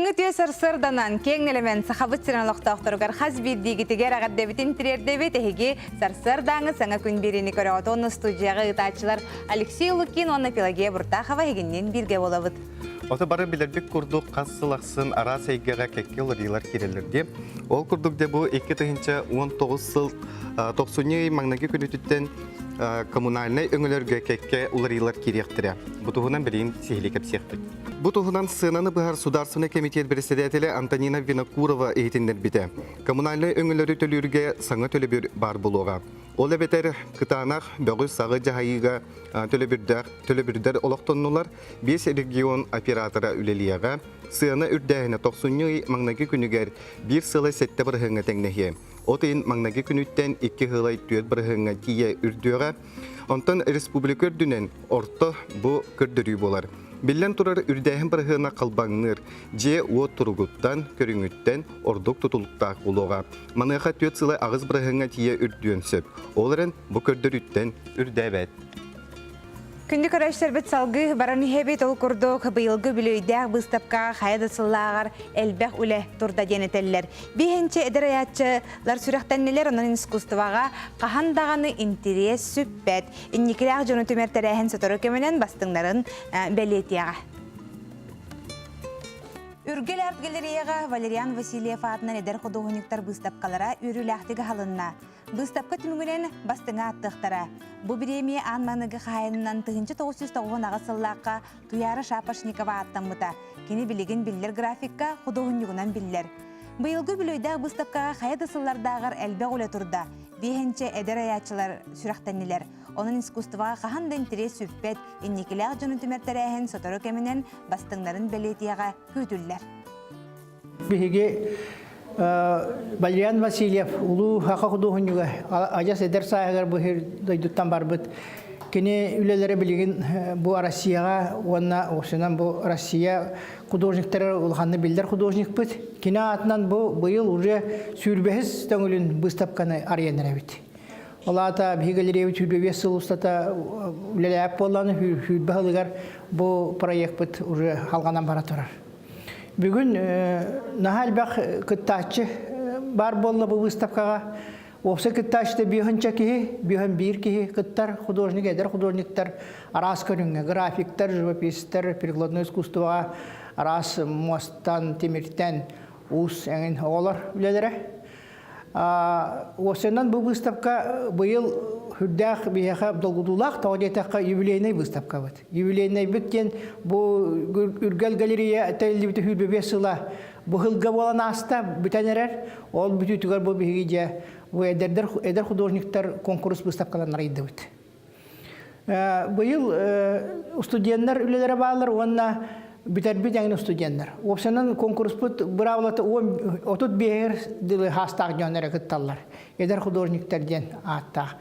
Сарсыҥҥы сарсыарданан киэҥ нэлэмэн Сахабыт сирин олохтоохторугар хас биирдиигитигэр эҕэрдэбитин тириэрдэбит. Эһиги сарсыардааҥы саҥа күн биэриини көрөҕүт уонна студияҕа ыытааччылар Алексей Лукин уонна Пелагея Буртахова эһигинниин бииргэ буолабыт. Ото бары билэрбит курдук хас сыл ахсын араас эйгэҕэ кэккэ уларыйыылар киирэллэр дии. Ол курдук дьэ бу 2019 сыл тохсунньу ый маҥнайгы күнүтүттэн коммунальнай өҥөлөргө кэккэ уларыйыылар киириэхтэрэ. Бу туһунан билигин сиһилии кэпсиэхпит. Бу туһунан сыананы быһар Судаарственнай кэмитиэт бэрэссэдээтэлэ Антонина Винокурова иһитиннэрбитэ. Коммунальнай өҥөлөрү төлүүргэ саҥа төлөбүр баар буолуоҕа. Ол эбэтэр кытаанах бөҕү-саҕы дьаһайыыга төлөбүрдээх төлөбүрдэр олохтоннулар. Биэс регион оператора үлэлиэҕэ. Сыана үрдээһинэ тохсунньу ый маҥнайгы күнүгэр биир сылай сэттэ бырыһыаҥҥа тэҥнэһиэ. От ыйын маҥнайгы күнүттэн икки сылай түөрт бырыһыаҥҥа тиийэ үрдүөҕэ. Онтон республика үрдүнэн орто бу көрдөрүү буолар. Биллэн турар, үрдээһин бырыһыана халбаҥныыр, дьиэ-уот туругуттан, көрүҥүттэн ордук тутулуктаах буолуоҕа. Маныаха түөрт сыла аҕыс бырыһыаҥҥа тиийэ үрдүөн сөп. Ол эрэн бу көрдөрүүттэн үрдээбэт. Күндү көрөөччүлэрбит салгыы баран иһэбит. Ол курдук быйылгы үбүлүөйдээх быыстапкаҕа хайа да сыллааҕар элбэх үлэ турда диэн этэллэр. Биэһинчи эдэр айааччылар сүрэхтэннилэр, онон искусствоҕа хаһан даҕаны интэриэс сүппэт. Инникилээх дьону түмэр тэрээһин сотору кэминэн бастыҥнарын бэлиэтиэҕэ. Үргэл арт-галереяҕа Валериан Васильев аатынан эдэр худуоһунньуктар быыстапкалара үөрүүлээхтик аһылынна. Быыстапка түмүгүнэн бастыҥа ааттыахтара. Бу бириэмийэ аан маныгы хаһаайынынан 1998 сыллаахха Туяра Шапошникова ааттаммыта. Кини билигин биллэр графикка худуоһунньугунан биллэр. Быйылгы үбүлүөйдээх быыстапкаҕа хайа да сыллардааҕар элбэх үлэ турда. Биэһинчэ эдэр айааччылар сүрэхтэннилэр. Онон искусствоҕа хаһан да интэриэс сүппэт, инникилээх дьону түмэр тэрээһин сотору кэминэн бастыҥнарын бэлиэтиэҕэ күүтүллэр. Биһиги Валериан Васильев улуу саха худуоһунньуга адьас эдэр сааһыгар бу дойдуттан барбыт. Кини үлэлэрэ билигин бу Россияҕа уонна уопсайынан бу Россия художниктара улаханнык биллэр художникпыт. Кини аатынан бу быйыл уже сүүрбэһис төҥүлүн быыстапканы арыйан эрэбит. Ол аата биһиги галереябыт 25 сыл устата үлэлээбит буоллаҕына сүүрбэ сылыгар бу проекпыт уже халҕанан бара турар. Бүгүн наһаа элбэх кыттааччы баар буолла бу выставкаҕа. Уопсай кыттааччыта биэһинчэ киһи, биэһин биир киһи кыттар художник, эдэр художниктар араас көрүҥҥэ, графиктар, живописцтар, прикладной искусствоҕа араас муостан, тимиртэн, уус эҥин оҕолор үлэлэрэ. Уопсайынан бу выставка быйыл сүрдээх биһиэхэ долгутуулаах, тоҕо диэтэххэ юбилейнай выставкабыт. Юбилейнайбыт диэн бу Үргэл галерея тэриллибитэ 25 сыла бу сылга буолан ааста, бүтэн эрэр. Ол бүтүүтүгэр бу биһиги дьэ бу эдэрдэр эдэр художниктар конкурс выставкаларын арыйдыбыт. Быйыл студеннар үлэлэрэ бааллар уонна бүтэрбит эҥин студеннар. Уопсайынан конкурспут быраабылата 35 дылы хаастаах дьон эрэ кытталлар. Эдэр художниктар диэн ааттаах.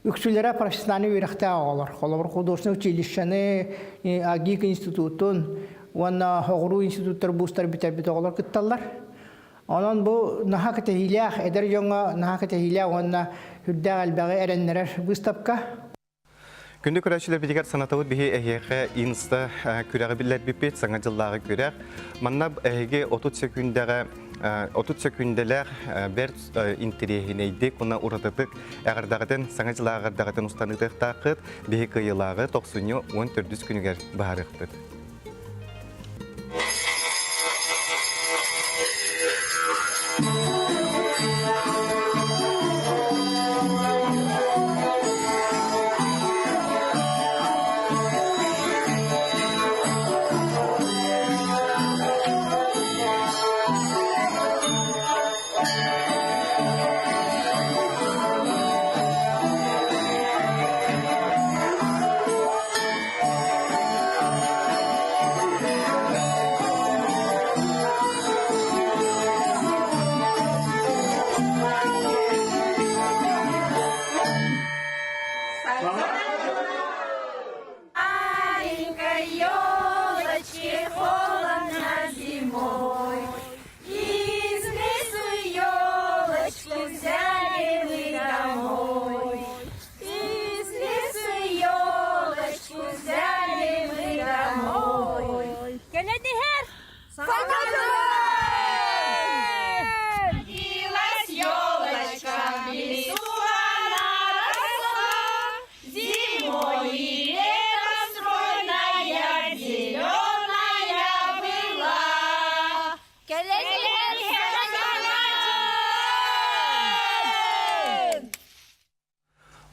Үксүлэрэ профессиональный үөрэхтээх оҕолор. Холобур, художественный училищены, АГИК институтун уонна Хоҕуруу институттар буустар бүтэрбит оҕолор кытталлар. Онон бу наһаа кэтэһиилээх, эдэр дьоҥҥо наһаа кэтэһиилээх уонна сүрдээх элбэҕи эрэннэрэр быыстапка. Күндү көрөөччүлэрбитигэр санатабыт биһи эһиэхэ инста күрэҕи биллэрбиппит, саҥа дьыллааҕы күрэх. Манна эһиги 30 секүндэҕэ 30 секүндэлээх бэрт интэриэһинэйдик уонна уратытык эҕэрдэҕитин саҥа дьыллааҕы эҕэрдэҕитин устан ыытыахтааххыт. Биһи кыайыылааҕы тохсунньу 14 күнүгэр быһаарыахпыт. Маленькой елочке холодно зимой, Из лесу елочку взяли мы домой. Из лесу елочку взяли мы домой. Кэлэн иһэр! Саҥа дьыл!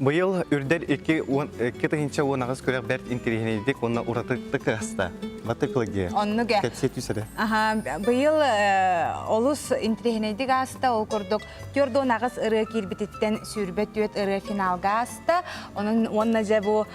Быйыл Үрдэл 2018 күрэх бэрт интэриэһинэйдик уонна уратытык аста. Баты Пелагея. Оннук э. Кэпсиэ түс эрэ. Аха, быйыл олус интэриэһинэйдик ааста. Ол курдук 48 ырыа киирбититтэн 24 ырыа финалга ааста. Онон уонна дьэ бу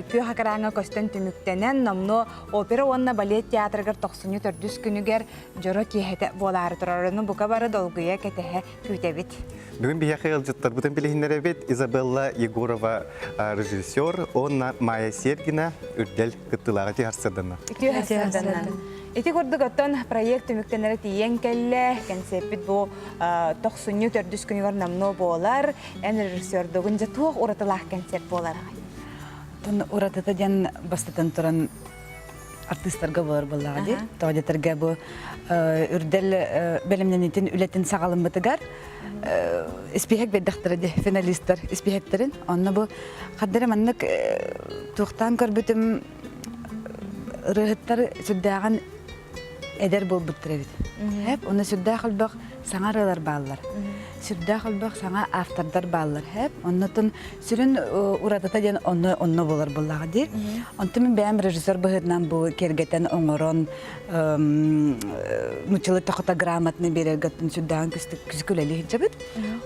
күөх экраҥҥа көстөн түмүктэнэн, номнуо опера уонна балет театрыгар тохсунньу төрдүс күнүгэр дьоро киэһэтэ буолаары турар. Ону бука бары долгуйа кэтэһэ күүтэбит. Бүгүн биһиэхэ ыалдьыттарбытын билиһиннэрэбит Изабелла Егорова режиссер уонна Майя Сергина Үрдэл кыттыылааҕа тиһарсырданна. Үтүө Ити курдук оттон проект түмүктэнэрэ тиийэн кэллэ. Кэнсиэппит бу тохсунньу төрдүс күнүгэр номнуо буолар. Эн режиссердугун дьэ туох уратылаах кэнсиэт буолар аҕай? Оттон уратыта диэн бастатан туран артыыстарга буолар буоллаҕа дии. Тоҕо диэтэргэ бу үрдэл бэлэмнэниитин үлэтин саҕаламмытыгар испииһэк биэрдэхтэрэ дии финалистар испииһэктэрин. Онно бу хардары маннык туохтаан көрбүтүм ырыаһыттар сүрдээҕин эдэр буолбуттар эбит. Хэп, онно сүрдээх элбэх саҥа ырыалар бааллар. Сүрдээх элбэх саҥа автордар бааллар. Хэп, оннотун сүрүн уратыта диэн онно онно буолар буоллаҕа дии. Онтон мин бэйэм режиссер быһыытынан бу киэргэтэн оҥорон нуччалыы тохото грамотно биэрэргэ сүрдээҕин күскү үлэлии сылдьабыт.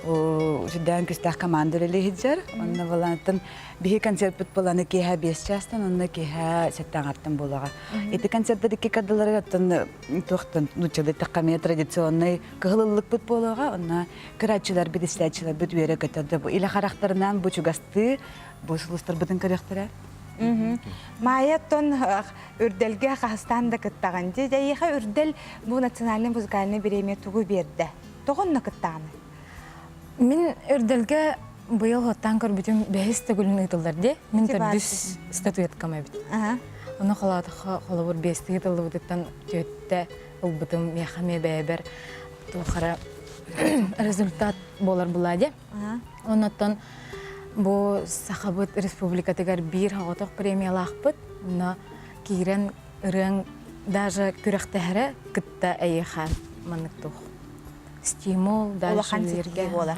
Сүрдээҕин күстээх команда үлэлии сылдьар. Онно былаантан биһи концертпыт быланы киэһэ 5 чаастан онно киэһэ сэттэ буолаҕа. Ити концерттар икки кардаларыгар оттон туохтан нууччалыы эттэххэ традиционный кыһыл ыллыкпыт буолуоҕа. Онно көрөөччүлэрбит, истээччилэрбит үөрэ-көтө да бу илэ харахтарынан бу чугастыы бу сулустарбытын көрүөхтэрэ. Майя оттон Үрдэлгэ хаһыстаан да кыттаҕын. Дьэ, эйиэхэ Үрдэл бу национальный музыкальный бириэмийэ тугу биэрдэ? Тоҕо онно кыттаҕыный? Мин Үрдэлгэ быйыл оттаан көрбүтүм бэһис төгүлүн ыытыллар дии. Мин төрдүс статуэткам эбит. Ону холоотоххо холобур биэстии ыытыллыбытыттан түөттэ ылбытым миэхэ эмиэ бэйэбэр туох эрэ результат буолар булаа дии. Оннуттан бу Сахабыт республикатыгар биир соҕотох премиялаахпыт. Онно киирэн ырыаҥ даже күрэхтэһэрэ кытта эйиэхэ маннык туох стимул дальше Улахан ситиһии буолар.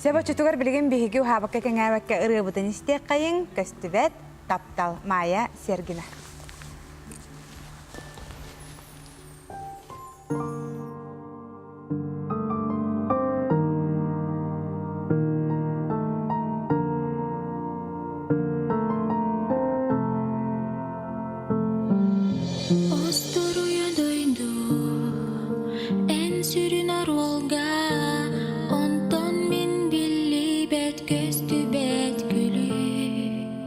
Сөп оччотугар билигин биһиги уһаабакка кэҥээбэккэ ырыабытын истиэххэйиҥ, көстүбэт, таптал, Майя Сергина. Остуруйа дойду эн сүрүн оруолга, онтон мин биллибэт көстүбэт күлүк.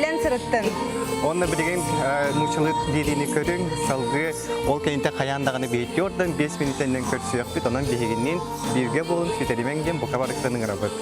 Тэриллэн сырыттын. Онно билигин нууччалыы биэриини көрүҥ, салгыы ол кэнниттэн хайаан даҕаны биһикки ордон 5 мүнүүтэннэн көрсүөхпүт, онон биһигинниин бииргэ буолун сүтэримэҥ диэн бука барыктан ыҥырабыт.